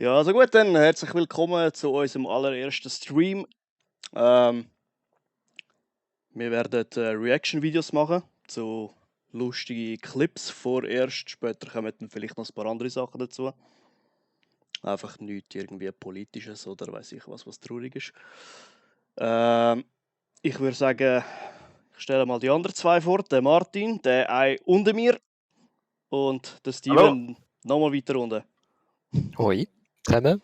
Ja, also gut, dann herzlich willkommen zu unserem allerersten Stream. Wir werden Reaction-Videos machen zu lustigen Clips vorerst. Später kommen dann vielleicht noch ein paar andere Sachen dazu. Einfach nichts irgendwie Politisches oder weiß ich was traurig ist. Ich würde sagen, ich stelle mal die anderen zwei vor. Der Martin, der ein unter mir und der Steven nochmal weiter unten. Hoi, zusammen.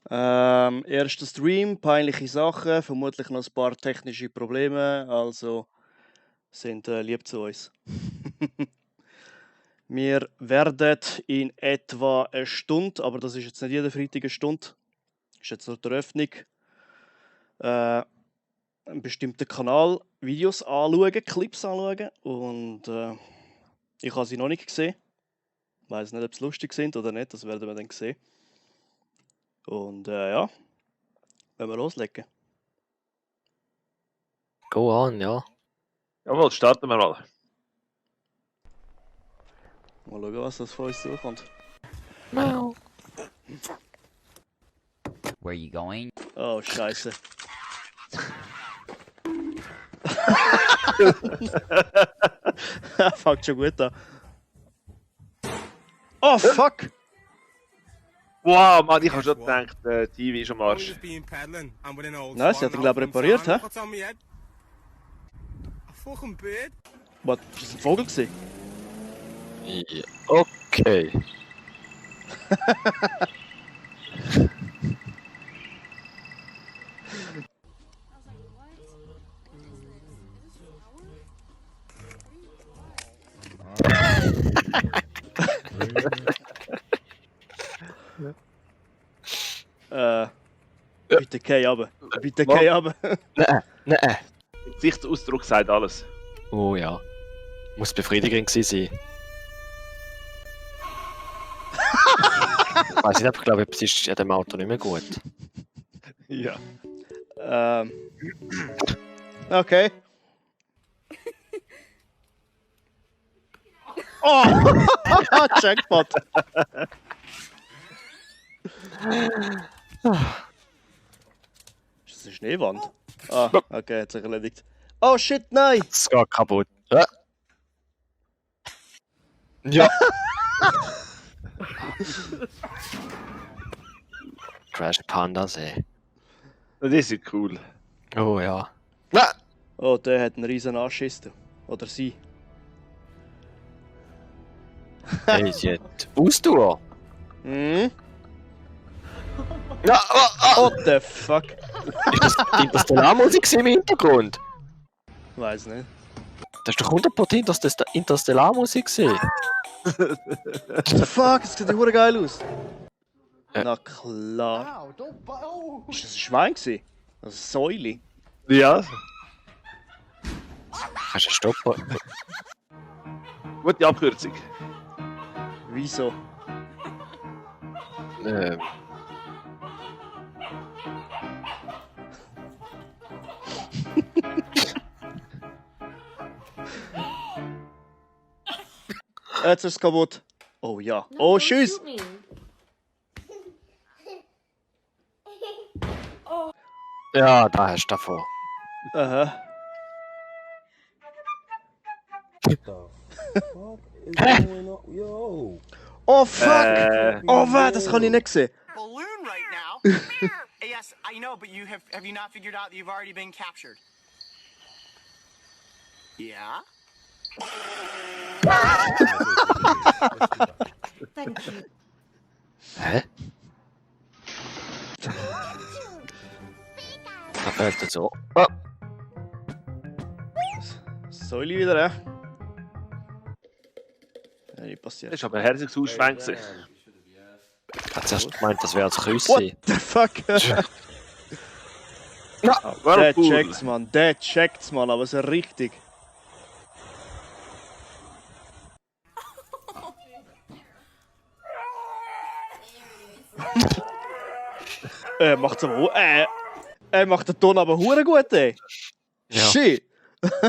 Erster Stream, peinliche Sachen, vermutlich noch ein paar technische Probleme, also sind lieb zu uns. Wir werden in etwa eine Stunde, aber das ist jetzt nicht jede Freitag eine Stunde, ist jetzt nur die Eröffnung, einen bestimmten Kanal Videos anschauen, Clips anschauen und ich habe sie noch nicht gesehen. Ich weiß nicht, ob sie lustig sind oder nicht, das werden wir dann sehen. Und ja, wenn wir loslegen. Go on, ja. Jawohl, starten wir mal. Mal schauen, was das von uns zukommt. Miau. Where you going? Oh, scheiße. Fängt schon gut an. Oh, fuck! Wow, Mann, ich habe schon gedacht, TV ist am Arsch. Nein, sie hat ihn, glaube ich, repariert, hä? Was? Ist das ein Vogel gewesen? Ja, okay. Bitte geh runter. Bitte geh runter. Nein. Gesichtsausdruck sagt alles. Oh ja. Muss befriedigend gewesen sein. Weiß ich nicht, ich glaube, es ist an dem Auto nicht mehr gut. Ja. Okay. Oh! Jackpot! Ist das eine Schneewand? Ah, okay, hat sich erledigt. Oh shit, nein! Es geht kaputt. Ja. Crash Pandas, ey. Das ist cool. Oh ja. Oh, der hat einen riesen Anschiss. Oder sie. Hey, sie hat Ausdauer. Hm? Ja, What the fuck? Ist das Interstellar-Musik im Hintergrund? Weiß nicht. Das ist doch 100% Interstellar-Musik gewesen. What the fuck? Das sieht ja hure geil aus. Na klar. Ist das ein Schwein gewesen? Eine Säule? Ja. Kannst du stoppen? Gute Abkürzung. Wieso? Jetzt ist es kaputt. Oh ja. Oh, tschüss! Ja, da hast du davon. Aha. Oh fuck! Oh weh, das kann ich nicht sehen. Balloon right now. Yes, I know, but have you not figured out that you've already been captured? Yeah. Thank you. Hä? Da fällt er so. Oh. Säule wieder, Ja, nicht passiert. Das ist aber ein herziges Ausschwenk. Ich hab zuerst gemeint, das wäre das What Küssi. the fuck? Der checkt's, Mann. Der checkt's, Mann. Aber so richtig. Macht's aber macht den Ton aber hure gut, ey. Ja. Shit.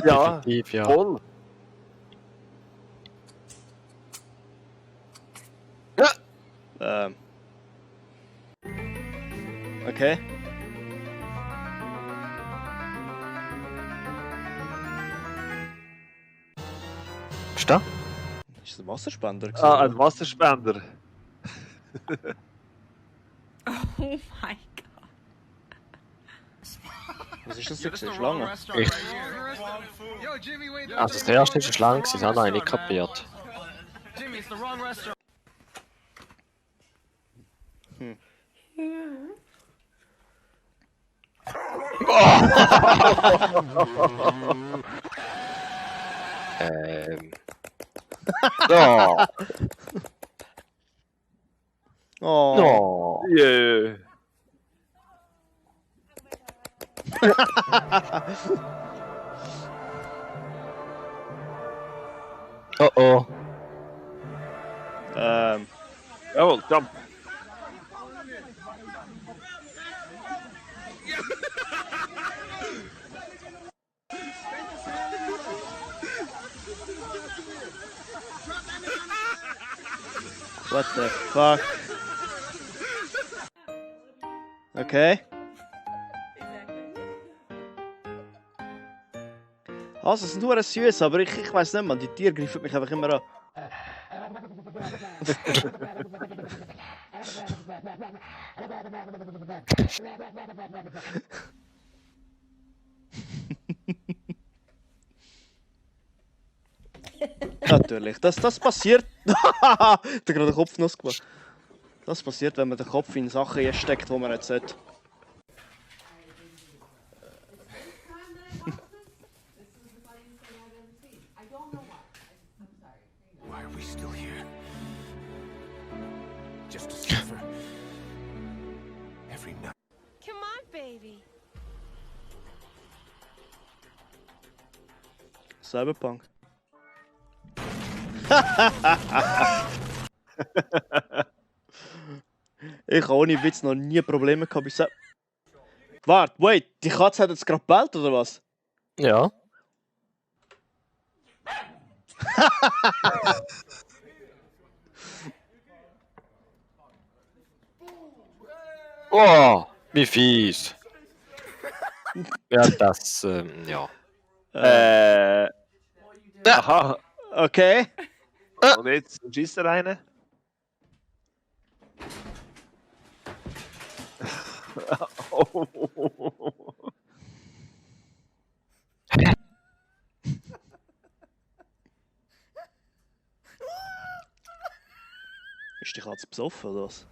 Ja, Definitiv, ja. voll. Okay. Was ist da? Ist das ein Wasserspender? Ah, ein Wasserspender. Oh my god. Was ist das jetzt? Eine Schlange? Ich. Also das erste ist eine Schlange, das habe ich nicht kapiert. Jimmy, it's the wrong restaurant. Oh, Oh. no. Yeah. Oh oh. Jawohl, jump. What the fuck? Okay. Also, es sind nur süß, aber ich weiß nicht, man, die Tiere greifen mich einfach immer an. Natürlich, das passiert. Da gerade den Kopf nass gemacht. Das passiert, wenn man den Kopf in Sachen steckt, die man nicht sollte. Why are we still here? Just to suffer. Every night. Come on, baby. Cyberpunk. Ich habe ohne Witz noch nie Probleme gehabt bis jetzt. Warte, wait, die Katze hat jetzt gerade gebellt oder was? Ja. Oh, wie fies. Ja, das, ja. Aha. Okay. Und jetzt schießt er rein. Oh. Ist die Katze besoffen oder was?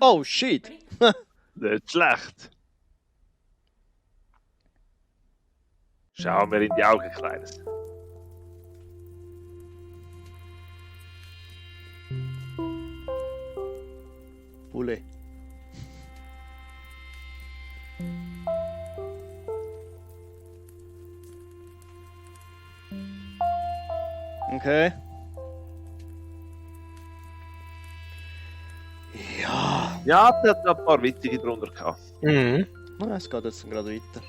Oh shit! Nicht schlecht. Schau mir in die Augen, Kleines. Bulle. Okay. Ja. Ja, der hat noch ein paar witzige drunter gehabt. Mhm. Es geht jetzt gerade weiter.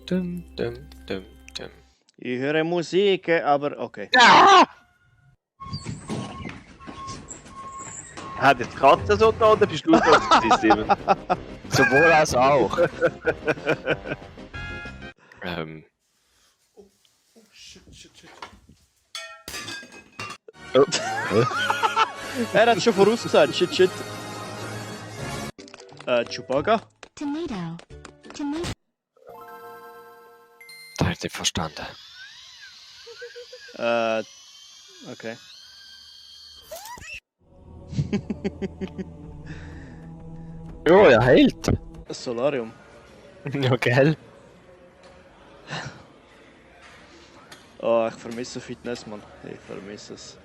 Dim. Ich höre Musik, aber okay. Hat jetzt die Katze so da oder bist du das gewesen, Steven? Sowohl als auch. Oh. Er hat schon vorausgesagt, shit. Chewbacca? Tomato. Da hab ich nicht verstanden. Okay. Oh, er heilt. Solarium. Ja, gell? Oh, ich vermisse Fitness, Mann. Ich vermisse es.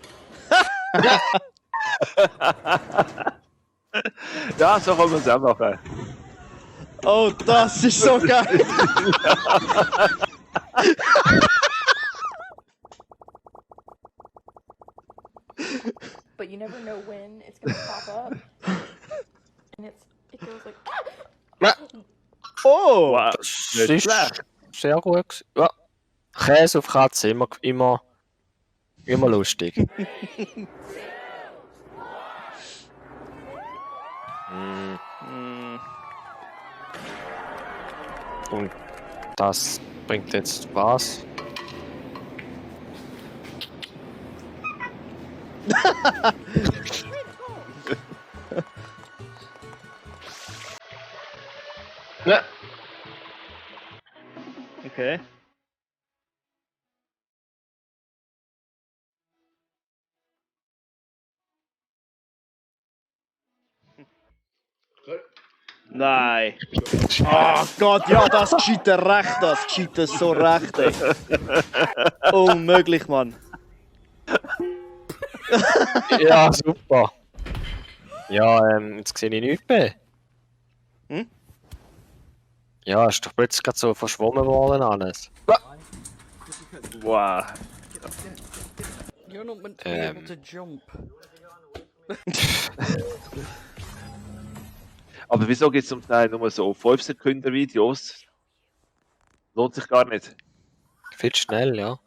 Ja, so kann man es auch machen. Oh, das ist so geil! But you never know when it's gonna pop up. And it goes like Oh! Wow, Das nicht ist schlecht. sehr gut gewesen. Ja. Käse auf Katze, immer lustig. Hm. Und das bringt jetzt was? Ja. Okay. Nein. Oh Gott, ja, das geschieht recht, das geschieht so recht, ey. Unmöglich, Mann. Ja, super. Ja, jetzt sehe ich nichts mehr. Hm? Ja, ist doch plötzlich gerade so verschwommen worden alles. Wow. You're not meant to be able to jump. Aber wieso gibt es zum Teil nur so 5 Sekunden Videos? Lohnt sich gar nicht. Viel zu schnell, ja.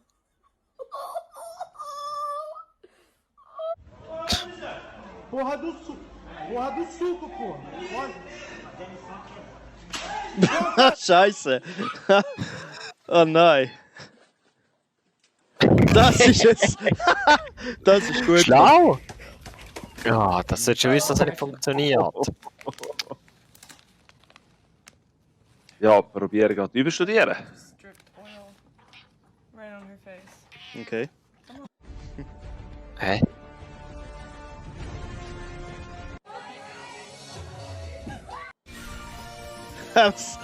Scheiße. Oh nein. Das ist jetzt. Das ist gut. Schlau! Ja, das sollte schon wissen, dass es nicht funktioniert. Ja, probieren gerade überstudieren. Just drip oil right on her face. Okay. Hä? Was?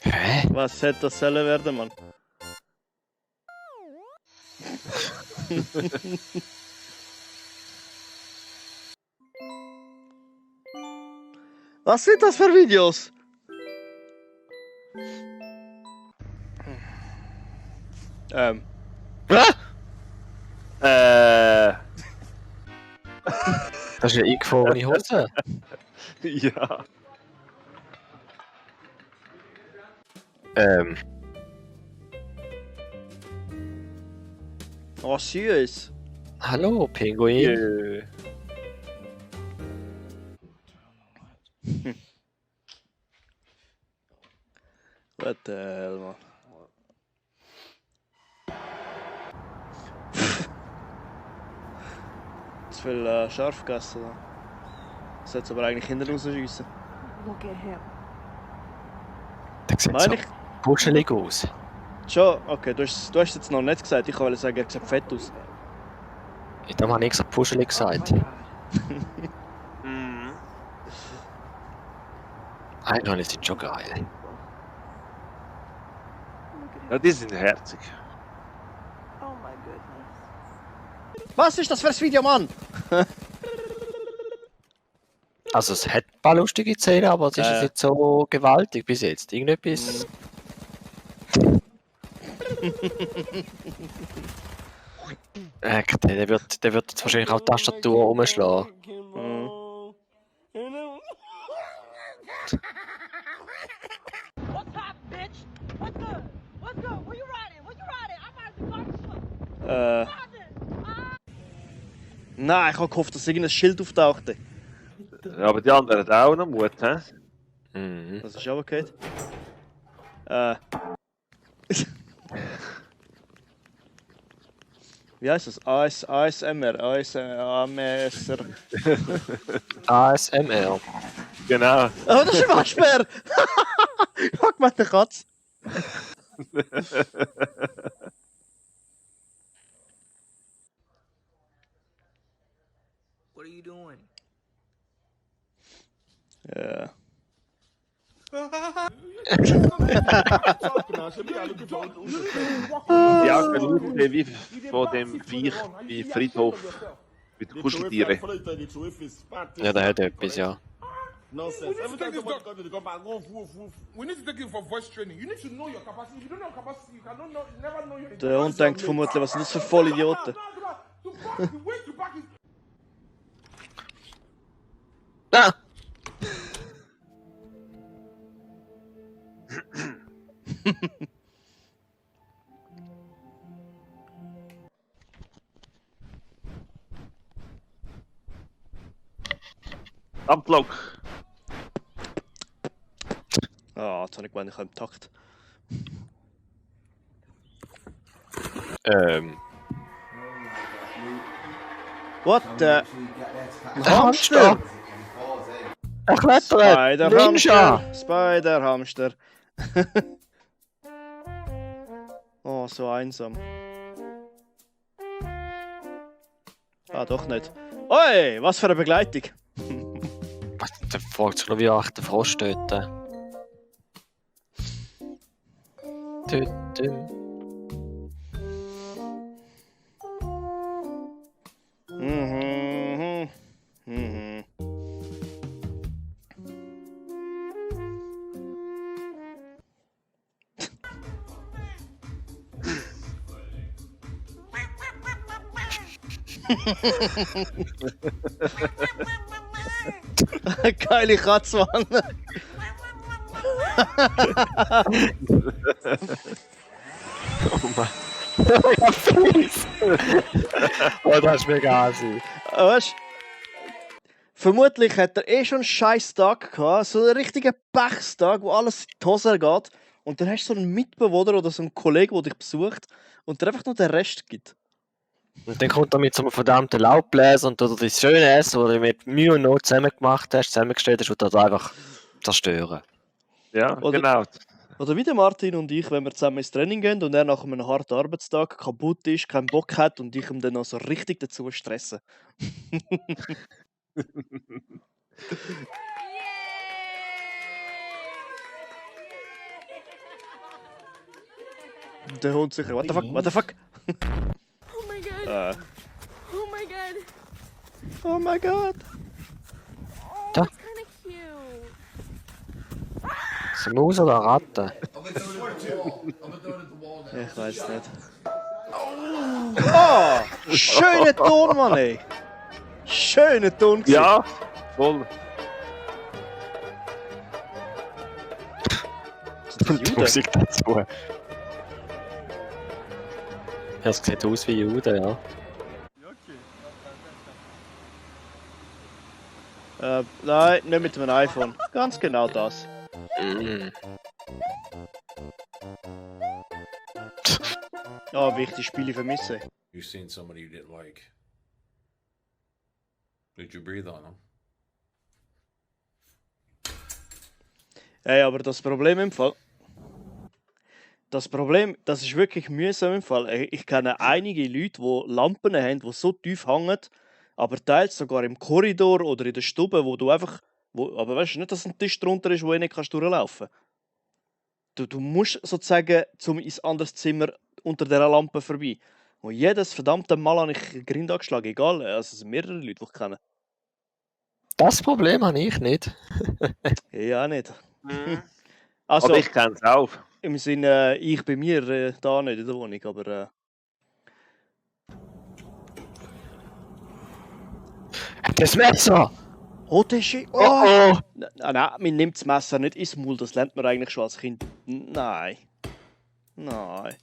Hä? Was hätte das sollen werden, Mann? Was sind das für Videos? Das ist eine eingefrorene Hose. Ja. Oh, süß. Hallo, Pinguin. What the hell, Mann? Zu viel scharf gegessen. Da. Sollte aber eigentlich hinten rausschiessen. Look at him. Der sieht Meine so ich? kuschelig aus. Schon? Okay, du hast es jetzt noch nicht gesagt. Ich wollte sagen, er sieht fett aus. Da habe ich gesagt, kuschelig gesagt. Mhm. Einhörner sind schon geil. Ja, die sind herzig. Oh my goodness. Was ist das für ein Video, Mann? Also es hat ein paar lustige Szenen, aber es ist jetzt nicht so gewaltig bis jetzt. Irgendetwas... der wird jetzt wahrscheinlich auch die Tastatur umschlagen. What's up, bitch? What's good? What's good? Where you riding? Where you riding? I'm riding the garbage truck. Nein, ich habe gehofft, dass irgendein Schild auftauchte. Ja, aber die anderen haben auch noch Mut, hä? Mhm. Das ist auch okay. Wie heißt das? ASMR? ASMR? ASMR. Genau. Oh, das ist ein Waschbär! Guck mal, der Katz. What are you doing? Ja. Die Augen aussehen wie von dem Viech, wie Friedhof. Mit den Kuscheltieren. Ja, der hat etwas, ja. Nonsense. Every time somebody comes to the compound, go woof, woof. We need to take you for voice training. You need to know your capacity. If you don't know your capacity, you cannot know, never know your Der Hund denkt vermutlich, was sind das für Vollidioten? The way to back is Ah! Ablock. Ah, jetzt habe ich gemeint, ich habe im Takt. What the? Ein Hamster! Er klettert! Ninja! Spider-Hamster! Oh, so einsam. Ah, doch nicht. Oi, was für eine Begleitung! Der fragt sich noch, wie acht der Frosch töten. Töten. Mhm. Mhm. Geile Katze, Mann. Oh Mann. Ja, fies! Oh, das ist mega assi. Weißt du, vermutlich hat er schon einen scheiß Tag gehabt, so einen richtigen Pechstag, wo alles in die Hose geht. Und dann hast du so einen Mitbewohner oder so einen Kollegen, der dich besucht und dir einfach nur den Rest gibt. Und dann kommt er mit so einem verdammten Laubbläser und tut das schöne Essen, das du mit Mühe und Not zusammengestellt hast, und das einfach zerstören. Ja, Oder- genau. Oder wie der Martin und ich, wenn wir zusammen ins Training gehen und er nach einem harten Arbeitstag kaputt ist, keinen Bock hat und ich ihm dann noch so richtig dazu stressen. Der Hund sicher. What the fuck? What the fuck? Oh my god. Äh. Oh my god. Oh my god. Oh, Da. it's kind of cute. Ist eine Maus oder eine Ratte? Ich weiß nicht. Oh! Schöner Ton, Mann, ey! Schöner Ton! gewesen. Ja, voll. Sind das Und die Juden? Musik dazu. Ja, es sieht aus wie Juden, ja. Nein, nicht mit dem iPhone. Ganz genau das. Mm. Ah, wichtig, Spiele vermisse. You seen somebody you didn't like. Did you breathe on them? Ey, aber das Problem im Fall. Das Problem, das ist wirklich mühsam im Fall. Ich kenne einige Leute, die Lampen haben, die so tief hängen, aber teils sogar im Korridor oder in der Stube, wo du einfach. Aber weißt du nicht, dass ein Tisch drunter ist, wo du nicht durchlaufen kannst. Du musst sozusagen ins andere Zimmer unter dieser Lampe vorbei. Und jedes verdammte Mal habe ich einen Grind angeschlagen, egal. Also es sind mehrere Leute, die ich kenne. Das Problem habe ich nicht. Ja, nicht. Mhm. Also, Aber ich kenne es auch. im Sinne, ich bei mir da nicht in der Wohnung, aber. Das Messer! Oh, das ist. Oh oh! Nein, man nimmt das Messer nicht ins Maul, das lernt man eigentlich schon als Kind. Nein. Nein.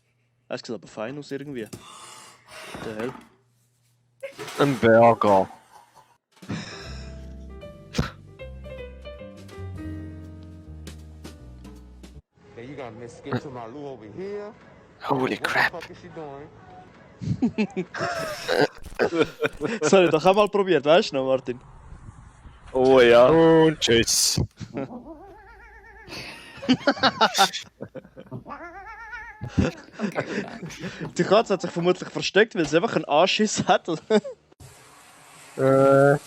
Es sieht aber fein aus irgendwie. What the hell? Ein Burger. Hey, you got Miss Skip to my Lou over here. Holy crap. What the fuck is she doing? Das habe ich doch auch mal probiert, weißt du noch, Martin? Oh ja. Und tschüss. Die Katze hat sich vermutlich versteckt, weil sie einfach einen Anschiss hat. Hä?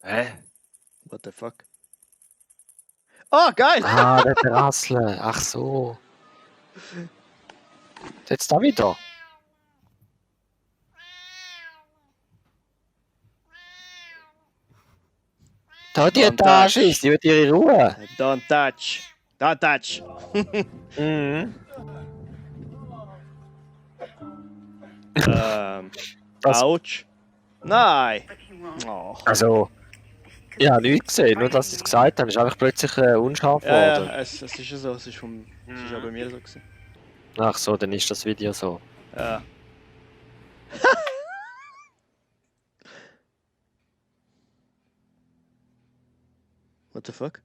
Hä? What the fuck? Ah, geil! Ah, der Terrassle. Ach so. Jetzt da wieder. Da die Don't Etage touch. ist, die wird ihre Ruhe. Don't touch. Don't touch. Mhm. Das- Ouch. Nein. Oh. Also, ich habe nichts gesehen, nur dass sie es gesagt haben, ist einfach plötzlich unscharf Ja, geworden. ja, es ist ja so. Es ist ja bei mir so gewesen. Ach so, dann ist das Video so. Ja. What the fuck?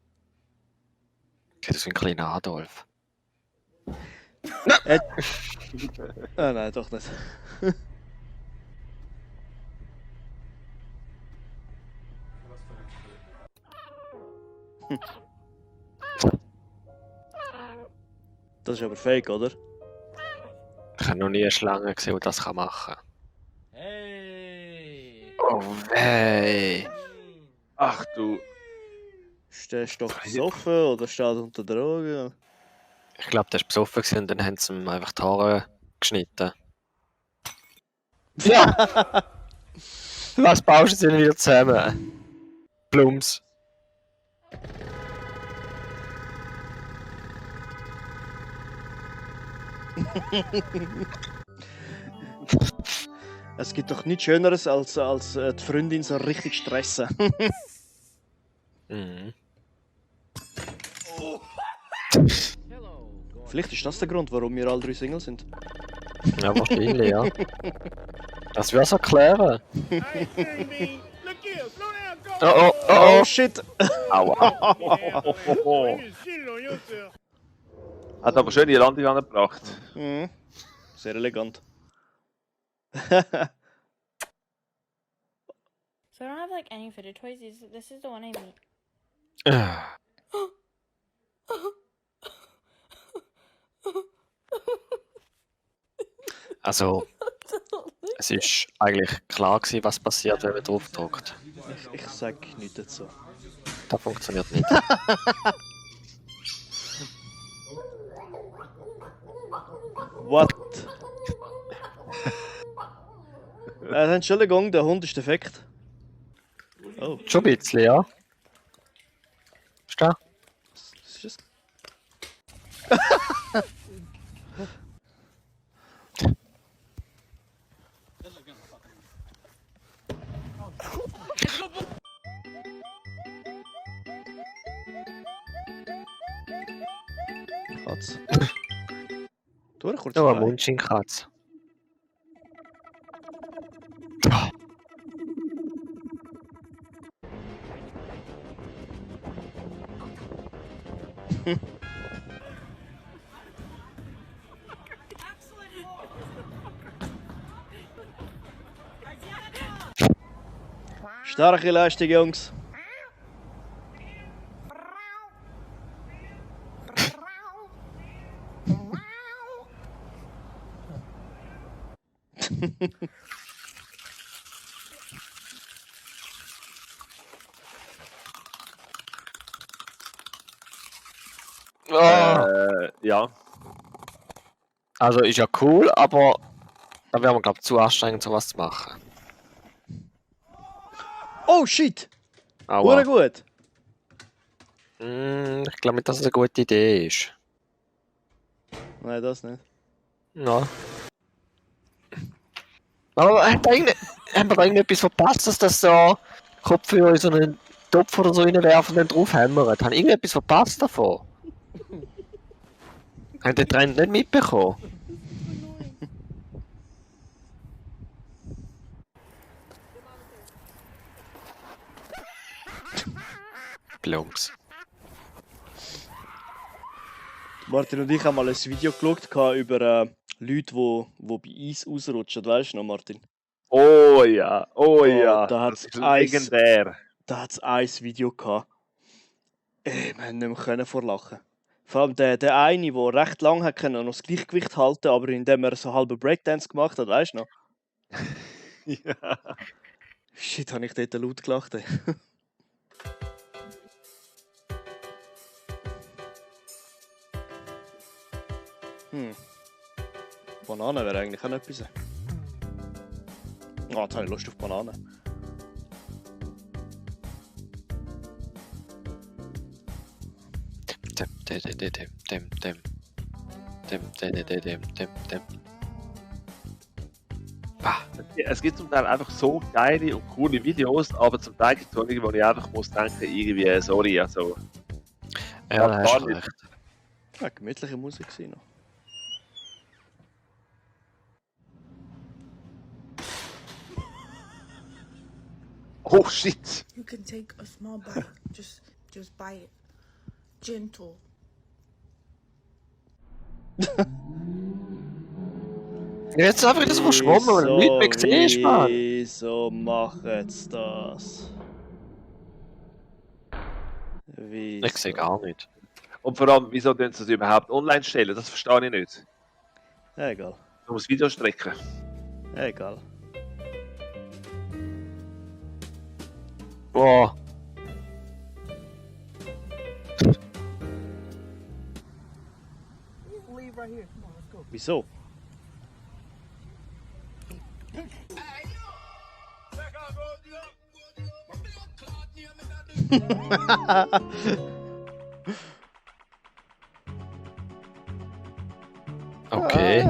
Okay, das ist ein kleiner Adolf. Ah, nein, doch nicht. Das ist aber fake, oder? Ich habe noch nie eine Schlange gesehen, die das machen kann. Hey! Oh weh. Ach du. Ist der doch besoffen oder steht unter Drogen? Ich glaube, der war besoffen gewesen und dann haben sie ihm einfach die Haare geschnitten. Ja! Was baust du denn wieder zusammen? Plums. Es gibt doch nichts Schöneres, als die Freundin so richtig stressen. Mhm. Vielleicht ist das der Grund, warum wir alle 3 Single sind. Ja, wahrscheinlich, ja. Das wäre so erklären. Oh oh, oh Oh oh. shit! Aua. Hat aber schön die Landung angebracht. Mhm. Sehr elegant. So I don't have like any fidget toys. This is the one I need. Also, es ist eigentlich klar gewesen, was passiert, wenn man drauf drückt. Ich sag nichts dazu. Das funktioniert nicht. What? Entschuldigung, der Hund ist defekt. Oh, Schon ein bisschen, ja. Ist da? was ist das? Katz. Du, kurz Ja, eine vorbei. Munchinkatze. Starke Leistung, Jungs. Ja. Also ist ja cool, aber da wäre man glaube ich zu anstrengend, sowas zu machen. Oh shit! Aua. Hure gut! Ich glaube nicht, dass es eine gute Idee ist. Nein, das nicht. Ja. Aber haben wir da irgendetwas verpasst, dass das so Kopfhörer in so einen Topf oder so reinwerfen und dann drauf hämmern? Haben irgendetwas verpasst davon? Haben den Trend nicht mitbekommen? Plumps. Martin und ich haben mal ein Video geschaut über Leute, die bei Eis ausrutschen. Weißt du noch, Martin? Oh ja, oh ja. Da Das hat's ist Eis. legendär. Da hat es ein Video gehabt. Wir haben nicht mehr können vor Lachen. Vor allem der eine, der recht lang hat können, noch das Gleichgewicht halten, aber indem er so halben Breakdance gemacht hat, weißt du noch? Ja. Shit, habe ich dort laut gelacht. Ey. Banane wäre eigentlich auch noch etwas. Ah, jetzt habe ich Lust auf Bananen. Es gibt zum Teil einfach so geile und coole Videos, aber zum Teil gibt es solche, wo ich einfach muss denken, irgendwie, sorry, also. Ja, da hast gar du nicht. recht. Ja, gemütliche Musik gewesen noch. Oh shit! You can take a small bite. Just bite it. Gentle. Jetzt einfach das verschwommen, weil du nichts mehr siehst, Mann. Wieso machen sie das? Wieso? Ich sehe gar nicht. Und vor allem, wieso tun sie das überhaupt online stellen? Das verstehe ich nicht. Egal. Du musst Video strecken. Egal. Boah. Leave right here. Come on, let's go. Wieso? Okay.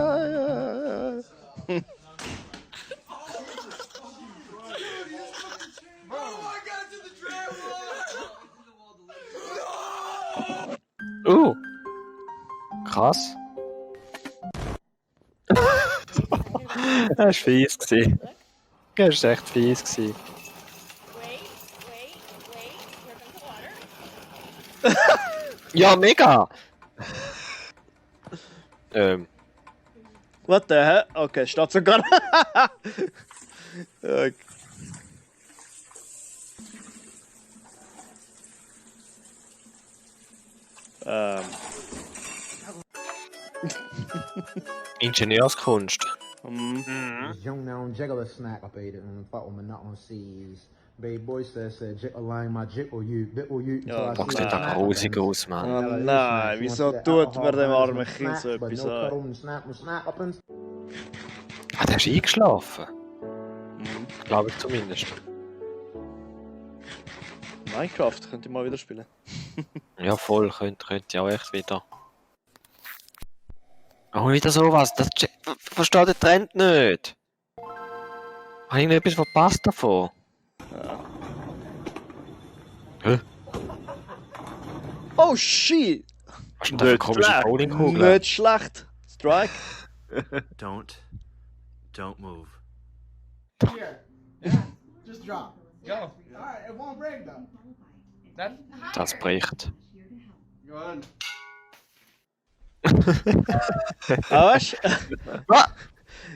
Krass. Das war fies. Das war echt fies. Wait, here comes the water. Ja, mega! What the hell? Okay, steht sogar. Okay. Ingenieurskunst. Young now jiggle a snack up it and fuck with not on seas. Baby boy says jiggle line my jiggle you Ja, Das sieht doch grusig aus, Mann. Oh nein, wieso tut man dem armen Kind so etwas an? Ah, der ist eingeschlafen. Glaube ich zumindest. Minecraft könnte ich mal wieder spielen. Ja, voll. Könnte ich auch echt wieder. Oh, wieder sowas. Das versteht der Trend nicht. Habe ich noch etwas verpasst davon? Ja. Hä? Oh shit! Was ist denn da für Nicht komische schlecht. Bowlingkugel? Nicht schlecht. Strike. Don't move. Here. Yeah. Just drop. Go. Alright, it won't break though. That. Das bricht. Go on. Ah, weißt du? Was?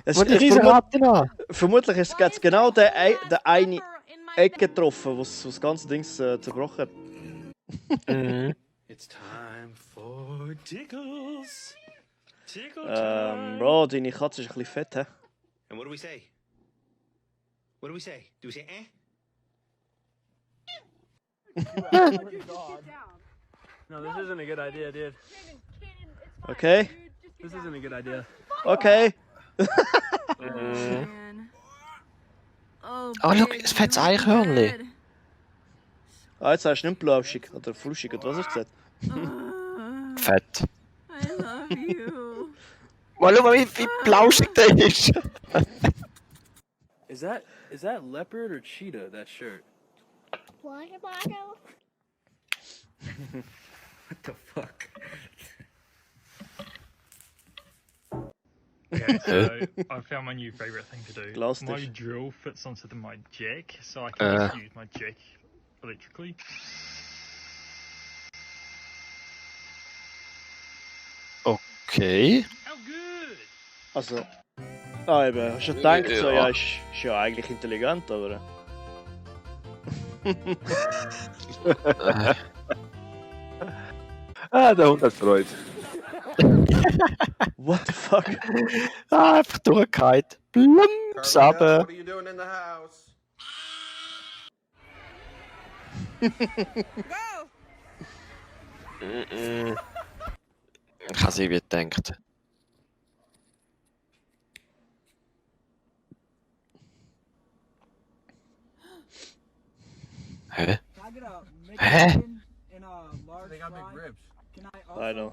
Es Was ist ist diese Ratte an? vermutlich ist es jetzt genau der eine Ecke getroffen, wo das ganze Ding zerbrochen hat. Mhm. It's time for tickles. Tickle time. Bro, deine Katze ist ein bisschen fett, hä? And what do we say? What do we say? Do we say eh? No, this isn't a good idea, dude. Okay? This isn't a good idea. Okay. Oh, Oh, schau, ein fettes Eichhörnli. Ah, jetzt hast du nicht blauschig oder fluschig oder was hast du gesagt? Fett. I love you. Mal schau mal, wie blauschig der ist. Is that leopard or cheetah, that shirt? What, Marco? What the fuck? Okay, so I found my new favourite thing to do. Glass My dish. drill fits onto my jack, so I can just use my jack electrically. Okay. How good! Also. Ah, eben. Hast du gedacht, so, ja, ist ja eigentlich intelligent, aber. Ah, der Hund hat Freude. What the fuck? Ah, einfach durchgehakt. Plumps runter. What are you doing in the house? Ich habe sie wie gedacht. Hä? Hä? They got big ribs. I know.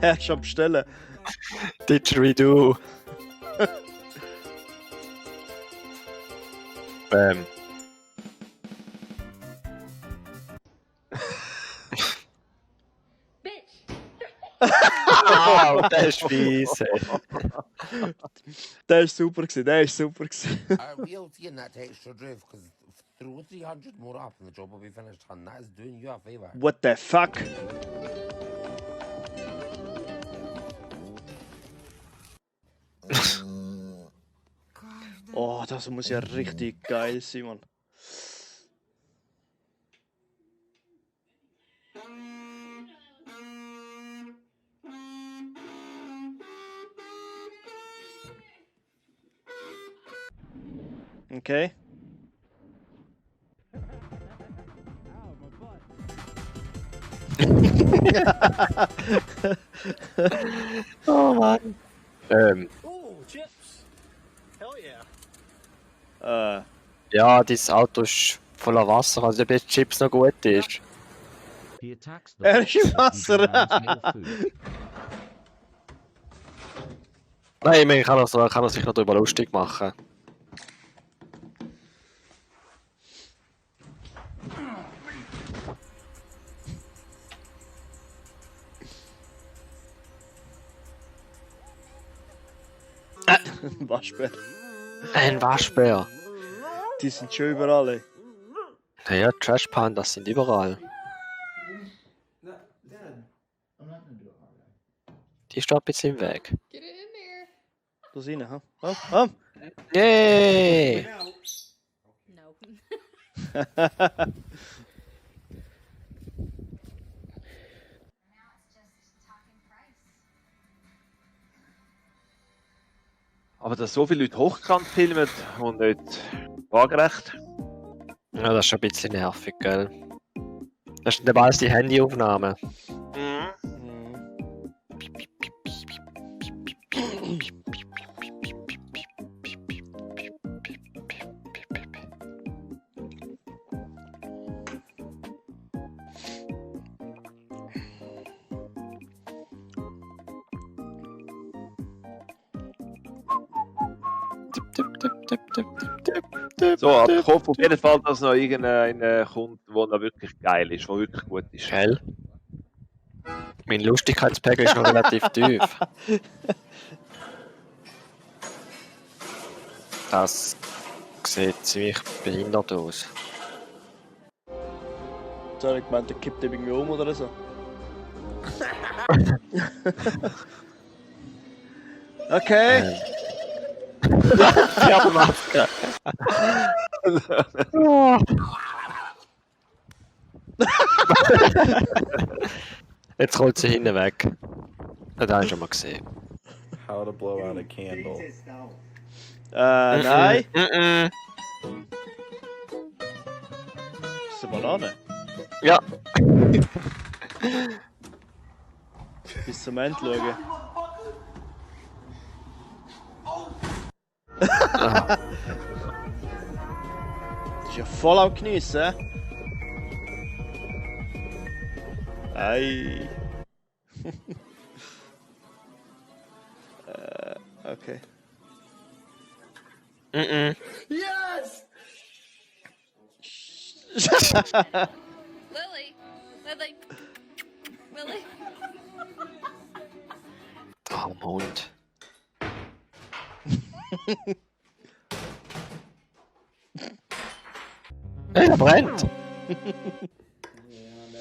Er ist am Bestellen. Didgeridoo. Bam. Wow, der ist fies, ey. Der ist super gewesen, der ist super gewesen. We'll see in that extra drift because through 300 more up and the job will be finished. And that is doing you a favor. What the fuck? Oh, das muss ja richtig geil sein, Mann. Okay. Oh Mann. Oh, chips. Hell yeah. Ja, dein Auto ist voller Wasser, also ob jetzt Chips noch gut ist. Er ist im Wasser. Nein, ich meine, kann er sich noch darüber lustig machen. Ein Waschbär. Ein Waschbär. Die sind schon überall. Ey. Ja, Trash Pandas sind überall. Die steht ein bisschen im Weg. Da ist rein, ha? Oh. Yay! No. Aber dass so viele Leute hochkant filmen und nicht waagerecht. Ja, das ist schon ein bisschen nervig, gell? Das sind alles die Handyaufnahmen. So, aber ich hoffe auf jeden Fall, dass noch irgendeiner kommt, der noch wirklich geil ist, der wirklich gut ist. Hell? Mein Lustigkeitspegel ist noch relativ tief. Das sieht ziemlich behindert aus. Jetzt habe ich gemeint, der kippt irgendwie um oder so. Okay. Ja, Maske. Jetzt rollt sie hinten weg. Das habe ich schon mal gesehen. How to blow out a candle. Nein. Ist eine Banane? Ja. Bis zum Ende schauen. Das ist ja voll am Geniessen. Ei. Okay. Yes! Lily! Oh, Mond. Hey, er brennt!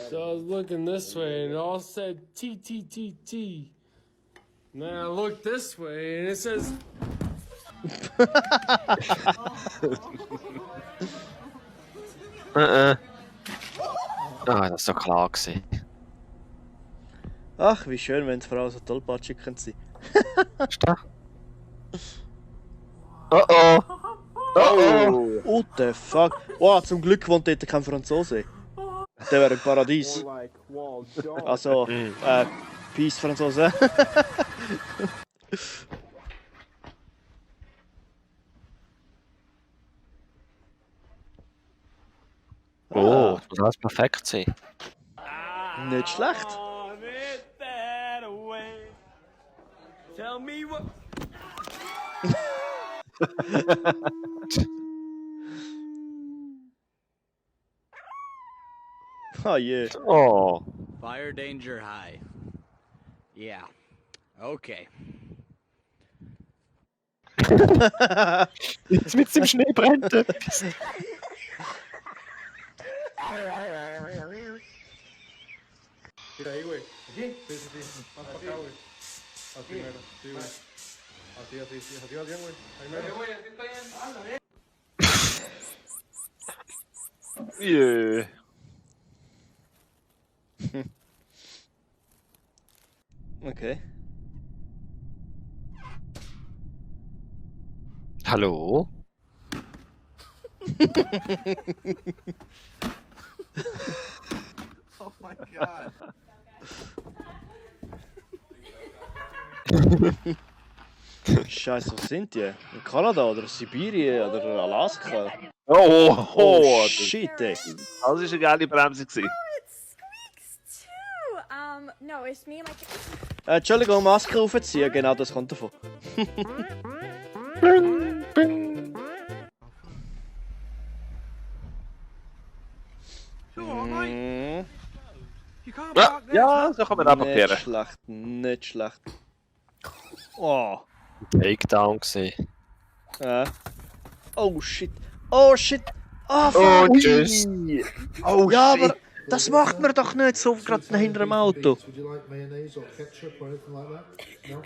So I was looking this way and it all said T T T T. And then I looked this way and it says Ah, das ist doch klar gewesen. Ach, wie schön, wenn die Frauen so tollpatschig können sein. Oh oh! Oh oh! What the fuck? Wow, zum Glück wohnt dort kein Franzose. Der wäre ein Paradies. Also, Peace, Franzose. Oh, das muss alles perfekt sein. Nicht schlecht. Tell me what. Oh je. Oh. Fire danger high. Yeah. Okay. Jetzt mit dem Schnee brennt etwas. Tira ahí, güey. ¿Aquí? Sí, sí, sí. Más para acá, güey. Así mero. Sí, güey. Así, así, sí. Así va bien, güey. Ahí mero. Güey, así está bien. Ándale. Yeah. Okay. Hallo? Oh my god. Scheiße, wo sind die? In Kanada oder Sibirien oder Alaska? Oh, shit, ey. Das war eine geile Bremse. gewesen. No, it's me and my kid. Entschuldigung, Maske aufziehen, genau das kommt davon. Mm. Ja, so kann man auch Nicht parkieren. schlecht, nicht schlecht. Oh. Takedown gesehen. Oh shit. Oh shit. Ah, Oh, fuck. tschüss. Oh, ja, aber das macht man doch nicht so gerade hinter dem Auto. Would you like mayonnaise or ketchup or anything like that? No?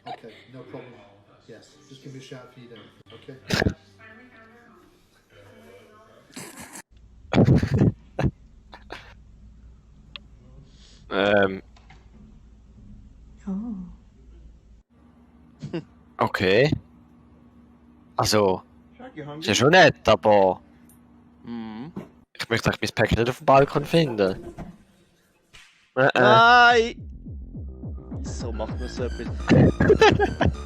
Okay, no problem. Yes, just give me a shout if you need anything, okay? Okay. Also, ist ja schon nett, aber ich möchte eigentlich mein Päckchen nicht auf dem Balkon finden. Nein! So macht man so etwas.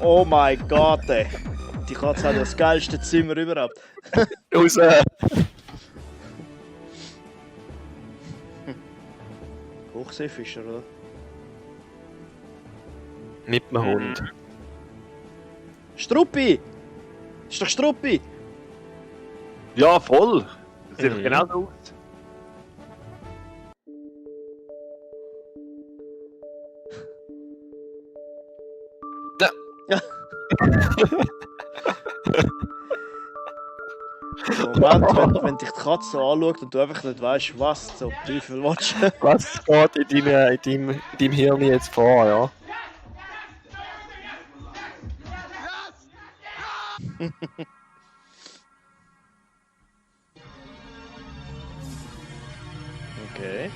Oh mein Gott, ey. Die Katze hat das geilste Zimmer überhaupt. Raus! Hochseefischer, oder? Mit dem Hund. Struppi! Ist doch Struppi! Ja, voll. Das sieht genau so aus. Ja. Moment, wenn dich die Katze so anschaut und du einfach nicht weißt, was zum Teufel willst. Was geht in deinem Hirn jetzt vor, ja? Okay.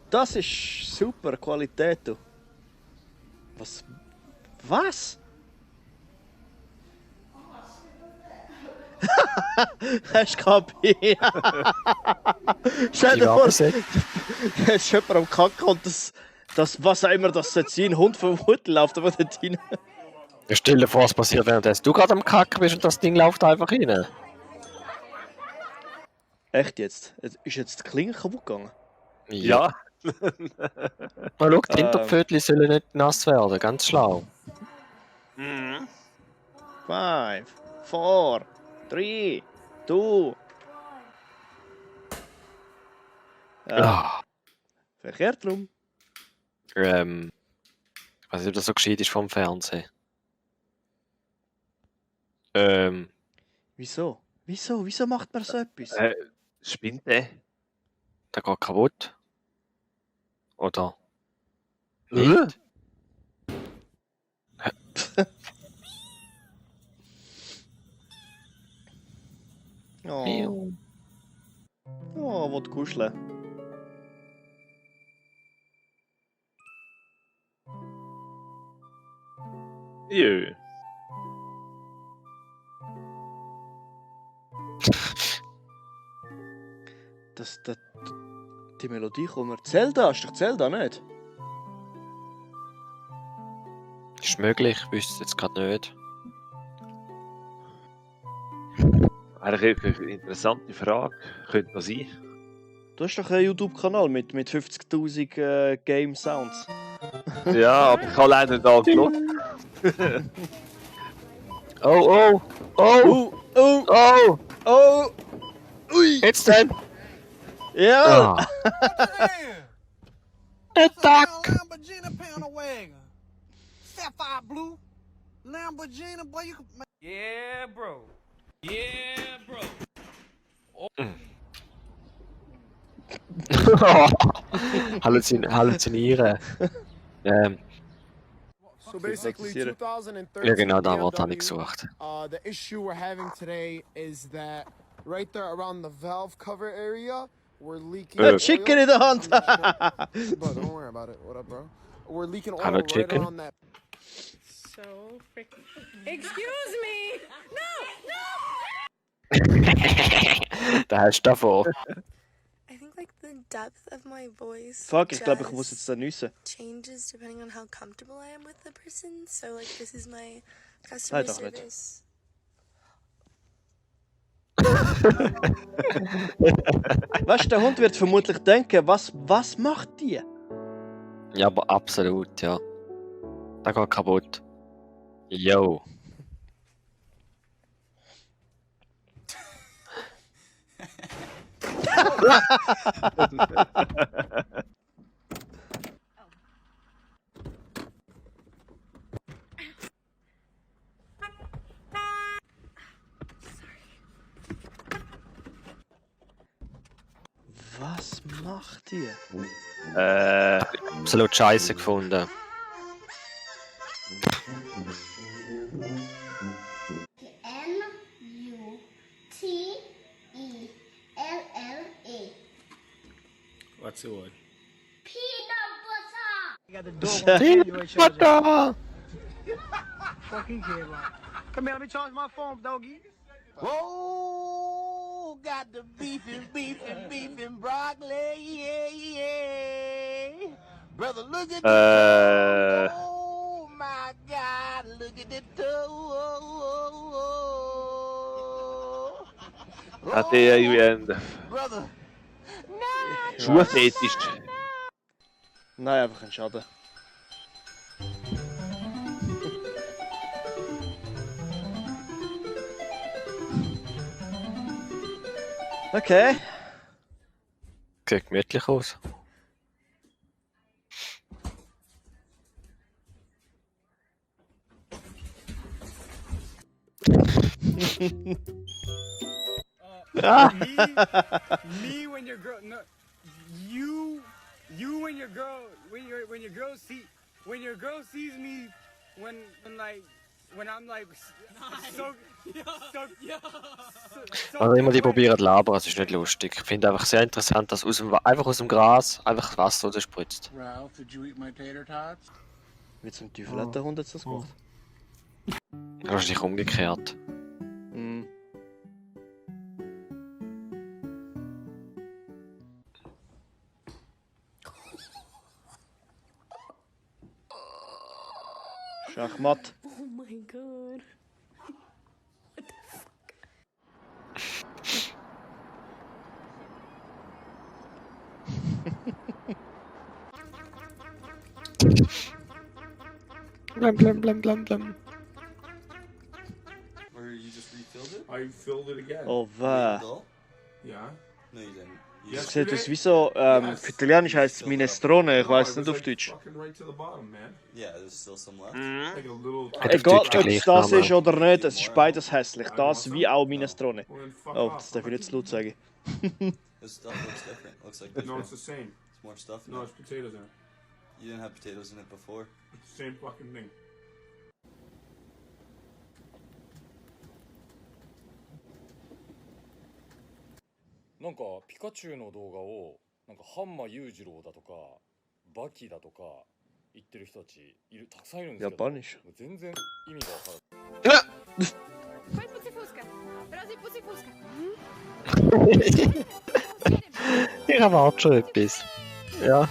Das ist super Qualität, du. Was? Was? Hast du kapiert? Stell dir vor, es ist jemand am Kacken und das, was auch immer das sein soll, ein Hund vom Hut läuft aber dort rein. Ja, stell dir vor, was passiert, während du gerade am Kacken bist und das Ding läuft einfach rein. Echt jetzt? Ist jetzt die Klinge kaputt gegangen? Ja. Mal schau, die Hinterpfötchen sollen nicht nass werden, ganz schlau. 5, 4, 3, 2. Verkehrt rum. Ich weiß nicht, ob das so gescheit ist vom Fernsehen. Wieso? Wieso macht man so etwas? Spinnt der? Der geht kaputt. Oder? Nicht? Oh. Oh, will kuscheln. Jö. die Melodie kommen. Zelda, ist doch Zelda, nicht? Ist möglich, ich wüsste es jetzt gerade nicht. Eigentlich eine interessante Frage. Könnte noch sein. Du hast doch einen YouTube-Kanal mit 50.000 Game-Sounds. Ja, aber ich habe leider da geschaut. Oh, oh, oh, oh, oh, oh, ui. Jetzt denn? Ja! Ah. Attack! Lamborghini pound a wagon. Sapphire blue. Lamborghini, boy, you can. Yeah, bro. Yeah, bro. Halluzinieren. So basically, 2013 Ja, genau, da BMW, Wort habe ich gesucht. The issue we're having today is that right there around the valve cover area, we're leaking oil. Chicken in the hand! Bro, don't worry about it. What up, bro? We're leaking oil Hello, right chicken. around that. So freaking. Excuse me! No! Da hast du davon. I think like the depth of my voice Fuck, ich glaube, ich muss jetzt da nüssen. changes depending on how comfortable I am with the person. So like this is my customer Nein, doch nicht. service. Weißt du, der Hund wird vermutlich denken, was macht die? Ja, aber absolut, ja. Da geht kaputt. Yo. Was macht die? Absolut scheiße gefunden. N-U-T-E-L-L-A. What's the word? Peanut butter. You got the door. Peanut butter! Fucking kid, man. Come here, let me charge my phone, doggy. Whoa, got the beefing broccoli, yeah, yeah. Brother, look at the oh my God, look at the toe. Hat er irgendwie einen Brother, Schuhfetisch? Nein, einfach ein Schaden. Okay. Sieht gemütlich aus. Me when your girl, no, you when your girl, when your girl sees me when I'm like so Also immer die probieren zu labern, das ist nicht lustig. Ich finde einfach sehr interessant, dass einfach aus dem Gras einfach Wasser rausspritzt. Ralph, did you eat my tater tots? Wie zum Teufel hat der Hund jetzt das gemacht? Wahrscheinlich umgekehrt. Mhm. Schachmatt. Oh my god. What the fuck? Blam blam blam blam blam. Or you just refilled it? I filled it again. Oh, weh. Yeah. No, you didn't. Das sieht aus wie so, auf Italienisch heißt es Minestrone, ich weiß nicht auf Deutsch. Fucking right to the bottom, man. Yeah, there's still some left. Like a little. Egal, ob es das ist oder nicht, es ist beides hässlich. Das wie auch Minestrone. Oh, das darf ich nicht zu laut sagen. This stuff looks different. Looks like No, it's the same. It's more stuff in No, it. it's potatoes in it. You didn't have potatoes in it before. It's the same fucking thing.なんかピカチュウの動画をなんかハンマ裕次郎だとかバキだとか言ってる人たちたくさんいるんですけど、Japanisch. 全然意味がわからない。Chodź, pucyfuska. Razy pucyfuska. Ich erwarte schon etwas. Ja.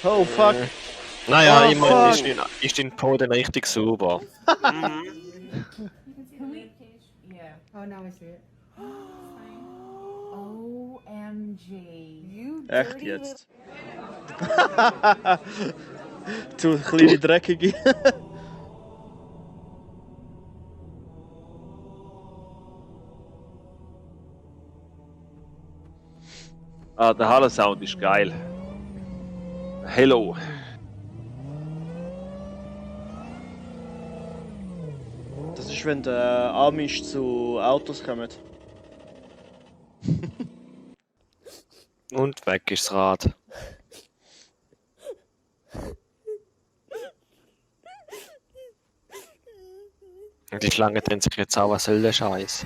Oh fuck. Naja, Oh, immerhin fuck. ist dein Poden richtig sauber. Yeah. Oh, now I see it. OMG. You Echt dirty jetzt? Du kleine Dreckige. Ah, der Hallensound ist geil. Hello. Das ist, wenn der Amish zu Autos kommt. Und weg ist das Rad. Und die Schlange denkt sich jetzt auch, was soll der Scheiß?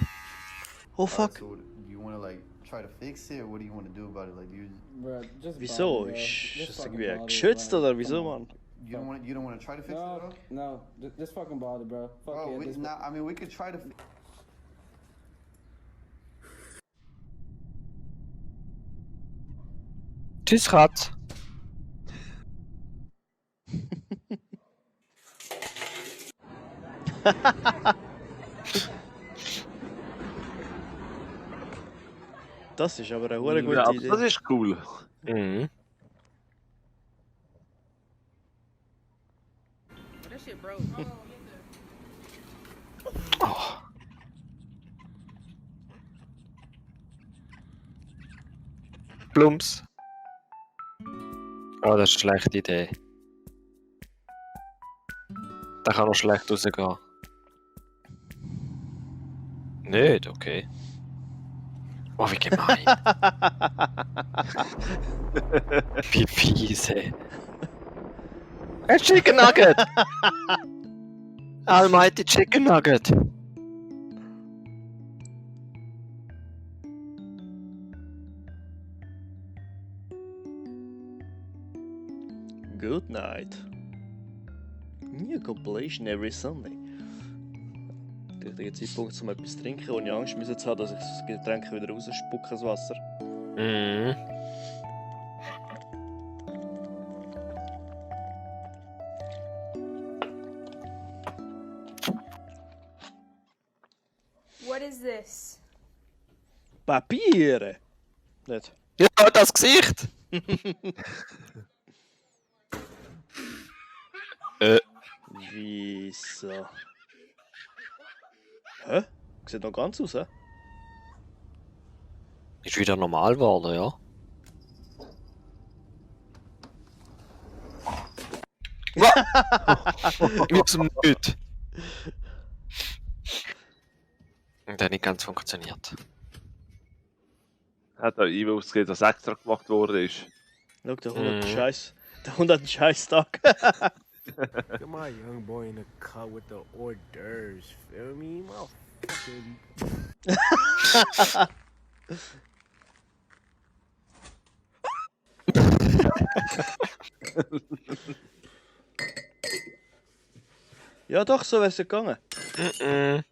Oh fuck. So, do you want to like try to fix it, or what do you want to do about it? Like, do you Wieso? Ist das irgendwie geschützt oder wieso, Mann? you don't want to try to fix it at all? No, just fucking bother, bro. Fuck Oh, it. we, Just- I mean, we could try to. Tschüss, Rad. Das ist aber eine hure gute Ja, Idee. das ist cool. Mhm. That shit broke. Oh. Plumps. Oh, das ist eine schlechte Idee. Da kann noch schlecht rausgehen. Nicht, okay. Oh, wie gemein. Wie fies, ey. Ein Chicken Nugget! Almighty Chicken Nugget! Good night. New compilation every Sunday. Der richtige Zeitpunkt, um etwas zu trinken, ohne Angst zu haben, dass ich das Getränk wieder rausspucke, das Wasser. Mhm. What is this? Papiere! Nicht. Ja, das Gesicht! Wieso? Hä? Sieht noch ganz aus, hä? Ist wieder normal geworden, ja? Wie aus dem Nichts. Und der hat nicht ganz funktioniert. Hat er ihm ausgesehen, dass extra gemacht worden ist. Schau, der Hund hat einen Scheiß. Der Hund hat einen Scheiß-Tag. Look at my young boy in the cut with the hors d'oeuvres. Feel me? Motherfucking. Ja, doch, so wär's ja gegangen. Mhm.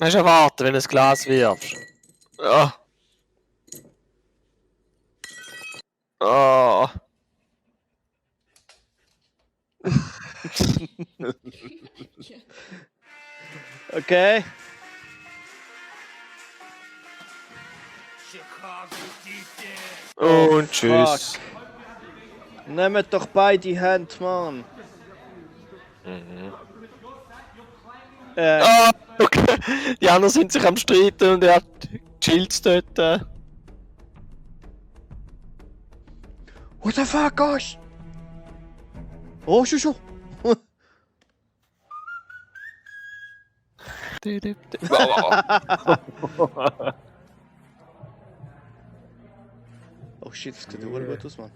Hast du warten, wenn du ein Glas wirfst? Ja. Oh. Okay. Und tschüss. Fuck. Nehmt doch beide Hände, Mann. Mhm. Äh, Ah, okay. Die anderen sind sich am Streiten und er chillt dort. What the fuck, gosh? Oh, schon. Oh shit, das sieht ja gut aus, Mann.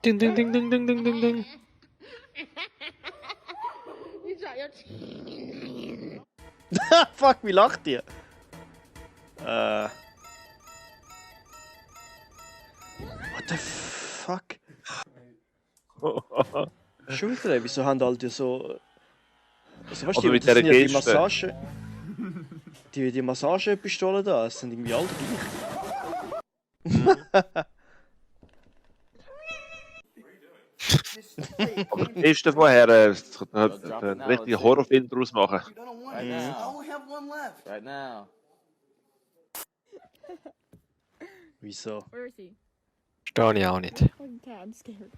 Ding, ding, ding, ding, ding, ding, ding, ding. You dropped your teeth. Fuck, wie lacht ihr? What the fuck? Schon wieder, wieso haben alle die so... Also weißt du, Oder mit das dieser sind ja die Geste. Massage... Die Massagepistolen da, das sind irgendwie alle gleich. Aber das Beste vorher, einen richtigen Horrorfilm daraus machen. Right now. I only have one left. Right now. Wieso? Where is he? Verstehe ich auch nicht. Okay, I'm scared.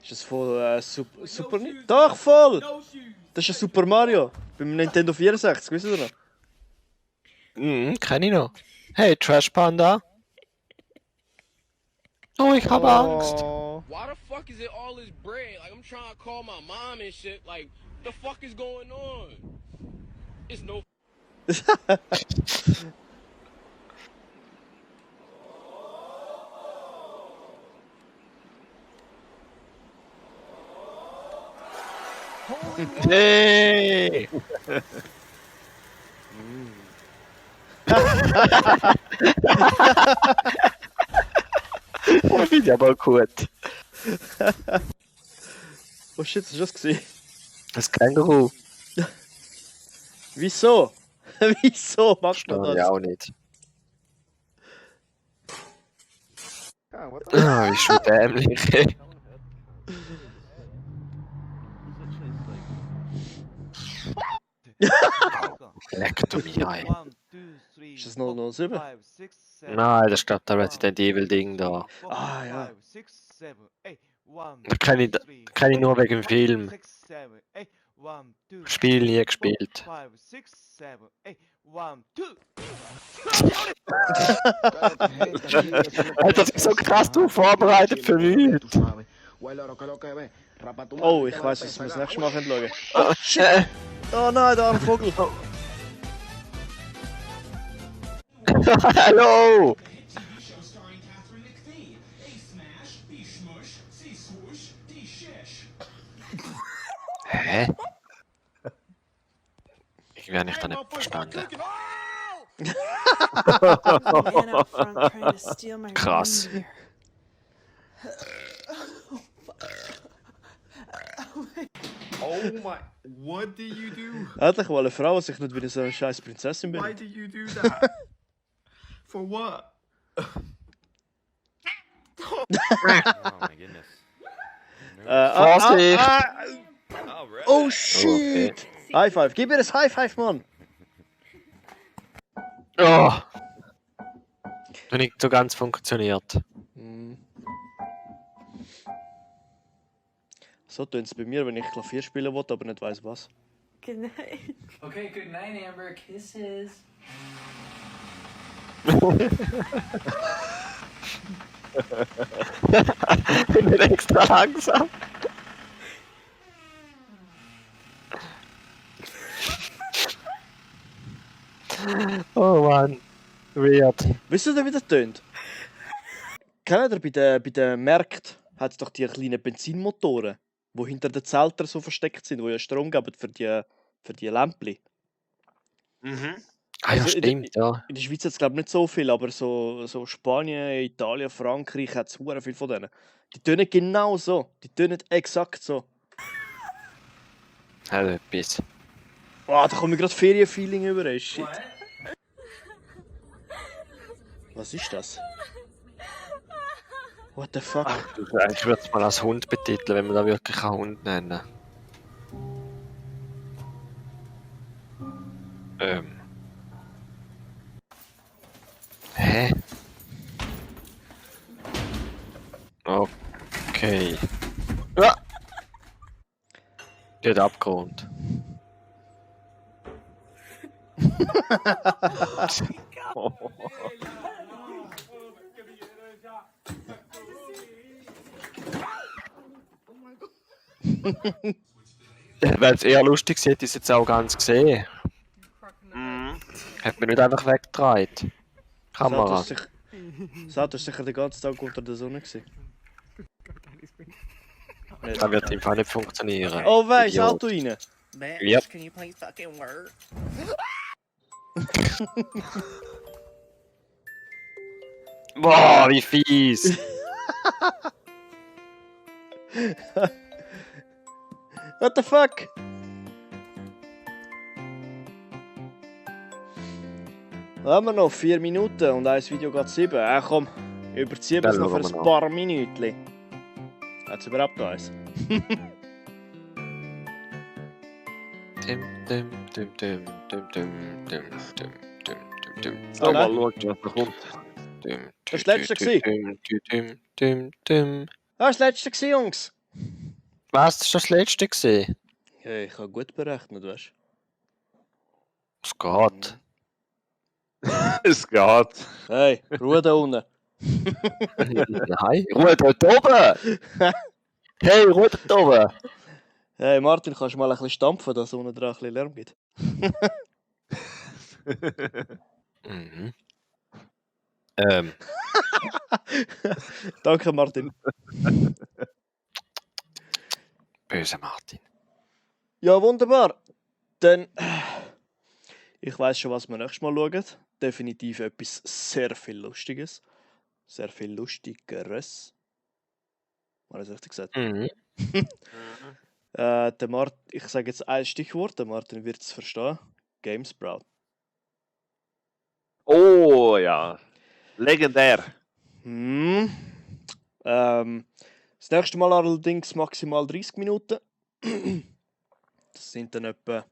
Ist das voll Super... Doch, voll! Das ist ein Super Mario. Beim Nintendo 64, wisst ihr noch? Kenn ich noch. Hey, Trash Panda. Oh, ich habe Angst. Why the fuck is it all this bread? Like, I'm trying to call my mom and shit. Like, the fuck is going on? It's no. Hey! Das finde ich aber gut. Oh shit, hast du das gesehen? Das Känguru. Wieso? Wieso macht man Verstehe ich das? auch nicht. Ah, wie schon dämlich. Leck du mich ein. Ist das 007? Nein, das ist glaube der Resident Evil Ding da. Ah ja. Das kenne ich nur wegen dem Film. Spiel nie gespielt. Alter, das ist so krass du vorbereitet für nichts. Oh, ich weiß, was wir das nächste Mal schauen. Oh shit! Oh nein, da ein Vogel! Hallo! Hä? Irgendwie habe ich da nicht verstanden. Man up front trying to steal my Krass. reindeer. Oh my. What do you do? Endlich mal eine Frau, die sich nicht wie so eine scheiß Prinzessin Why benimmt. do you do that? For what? Oh my goodness. Vorsicht! Oh shit! High five, gib mir das High five, Mann! Oh! Noch nicht so ganz funktioniert. So tönt es bei mir, wenn ich Klavier spielen will, aber nicht weiss was. Good night. Okay, good night, Amber. Kisses. Ich bin extra langsam. Oh Mann. Weird. Wisst ihr, wie das tönt? Kennt ihr, bei den Märkten hat es doch die kleinen Benzinmotoren, die hinter den Zeltern so versteckt sind, die ja Strom geben für die Lämpchen. Ah ja, Also stimmt, ja. In der Schweiz hat es glaube ich nicht so viel, aber so Spanien, Italien, Frankreich hat es sehr viel von denen. Die tönen genau so. Die tönen exakt so. Also etwas. Boah, da komme ich gerade Ferienfeeling über. Ey. Shit. Was ist das? What the fuck? Ich würde es mal als Hund betiteln, wenn man da wirklich einen Hund nennen kann. Hä? Okay. Ah! Die hat abgeräumt. Weil es eher lustig sieht, ist jetzt auch ganz gesehen. Hat man nicht einfach weggetragen. Kamera. Das Auto ist sicher den ganzen Tag unter der Sonne gewesen. Das wird im Fall nicht funktionieren. Oh, weißt du, Idiot. Auto rein. Bitch, Yep. can you please fucking work? Boah, wie fies! What the fuck? Haben wir noch 4 Minuten und ein Video geht 7. Komm, überziehen wir es noch für ein paar Minuten. Hat es überhaupt noch eins? So, mal schauen, was da kommt. Das war das letzte gewesen. Das war das letzte gewesen, Jungs. Was? Das war das letzte gewesen? Hey, ich habe gut berechnet, weißt Es geht. Es geht. Hey, Ruhe da unten. Nein, Ruhe dort oben! Hey, Ruhe dort oben! Hey Martin, kannst du mal ein bisschen stampfen, dass unten dran ein bisschen Lärm gibt? Mhm. Danke Martin. Böse Martin. Ja, wunderbar. Dann, ich weiß schon, was wir nächstes Mal schauen. Definitiv etwas sehr viel Lustiges. Sehr viel Lustigeres. War das richtig gesagt? Mhm. Der Martin, ich sage jetzt ein Stichwort, der Martin wird es verstehen. Gamesprout. Oh ja. Legendär. Das nächste Mal allerdings maximal 30 Minuten. Das sind dann etwa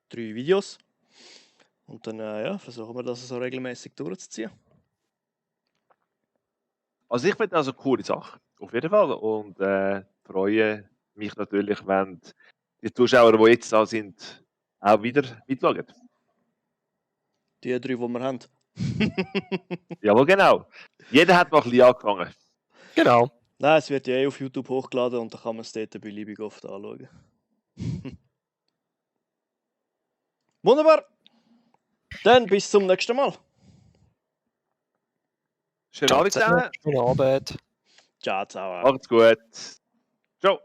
3 Videos. Und dann ja, versuchen wir das so regelmäßig durchzuziehen. Also ich finde das eine coole Sache. Auf jeden Fall. Und freue mich natürlich, wenn die Zuschauer, die jetzt da sind, auch wieder mitschauen. Die 3, die wir haben. Jawohl, genau. Jeder hat mal ein bisschen angefangen. Genau. Nein, es wird ja eh auf YouTube hochgeladen und da kann man es dort beliebig oft anschauen. Wunderbar! Dann bis zum nächsten Mal. Schönen Abend zusammen. Schönen Abend. Ciao, ciao. Macht's gut. Ciao.